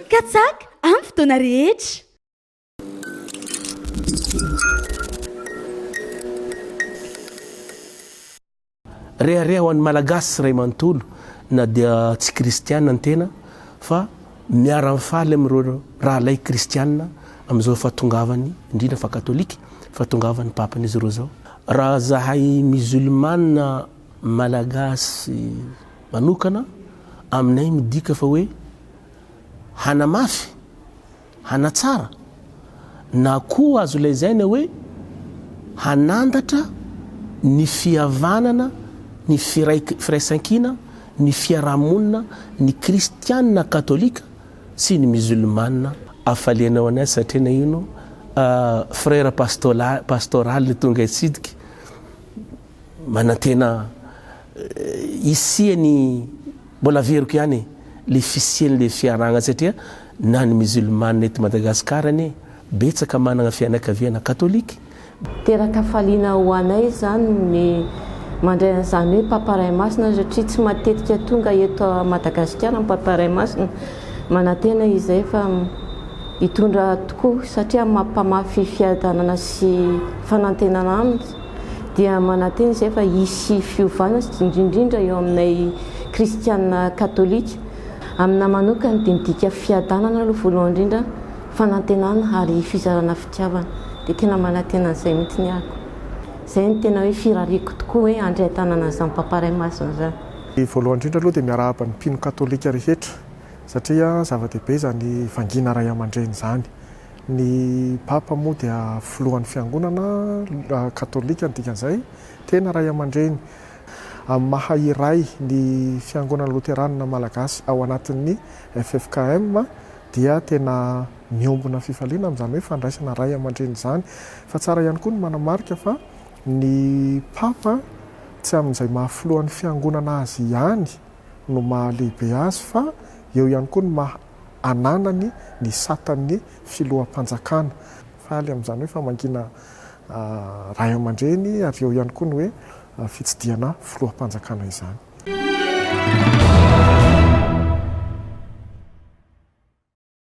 Katsaka amin'ny fotoana rehetra. Rehareha ho an'ny Malagasy iray manontolo na dia tsy kristiana ny tena fa miara-mifaly amin'ireo rahalahy kristiana amin'izao fahatongavany, indrindra fa katolika, fahatongavan'ny Papan'izy ireo izao. Raha zahay musulmana Malagasy manokana, aminay midika fa hoe hanamafy hanatsara na koa azo lazaina hoe hanandatra ny fihavanana, ny firaisankina, ny fiarahamonina, ny kristianina katolika sy ny musulmana. Hafaliana ho anay satria na ino frère pastoral tonga hitsidika, manantena hisian'ny Mbola averiko ihany e, le fisian'le fiarahagna satria na ny musulmane eto Madagascar anie betsaka managna fianakaviana katolika. Teraka-hafaliana ho anay izany ny mandray an'izany hoe Papa Ray Masina satria tsy matetika tonga eto Madagasikara ny Papa Ray Masina. Manantena izay fa hitondra tokoa satria mampamafy fiadanana sy fanantenana aminy. dia manantena izay fa hisy fiovana sy indrindra eo aminay kristiana katolika. Amina manokana dia midika fiadanana aloha voalohany indrindra, fanantenana ary fizarana fitiavana. Dia tena manantena an'izay mihitsy ny ahako. Izay no tena hoe firariako tokoa hoe handray an-tanana an'izany Papa Ray Masina izany. Voalohany indrindra aloha dia miarahaba ny mpino katolika rehetra satria zava-dehibe izany vangiana ray aman-dreny izany. Ny Papa moa dia filohan'ny fiangonana katolika ny dikan'izay, tena ray aman-dreny. Amin'ny maha iray ny fiangonana loteranina malagasy ao anatin'ny ffkm dia tena miombona fifaliana amin'izany hoe fandraisana ray aman-dreny izany. Fa tsara ihany koa ny manamarika fa ny Papa tsy amin'izay maha filohan'ny fiangonana azy ihany no maha lehibe azy fa eo ihany koa ny maha ananany ny satan'ny filoham-panjakana. Faly amin'izany hoe famangiana ray aman-dreny ary eo ihany koa ny hoe fitsidihana filoham-panjakana izany.